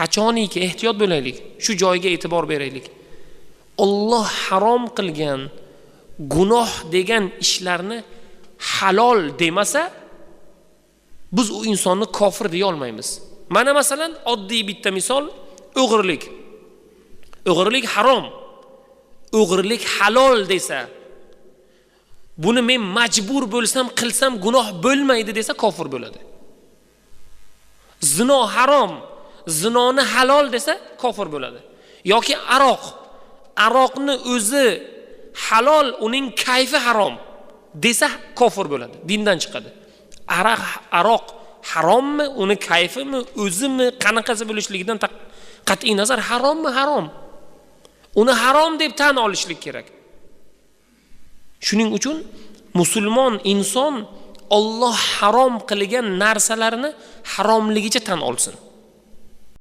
Qachoniki ehtiyot bo'laylik, shu joyga e'tibor beraylik. Alloh harom qilgan gunoh degan ishlarni halol demasa, biz u insonni kofir deya olmaymiz. Mana masalan, oddiy bitta misol, o'g'irlik. O'g'irlik harom. O'g'irlik halol desa, buni men majbur bo'lsam qilsam gunoh bo'lmaydi desa, kofir bo'ladi. Zino harom, zinoni halol desa, kofir bo'ladi. Yoki aroq, aroqni o'zi halol, uning kayfi harom desa, kofir bo'ladi, dindan chiqadi. Aroq harommi, uni kayfimi, o'zimi, qanaqasi bo'lishligidan qat'iy nazar harommi, harom. Uni harom deb tan olishlik kerak. Shuning uchun musulmon inson Alloh harom qilgan narsalarni haromligicha tan olsin.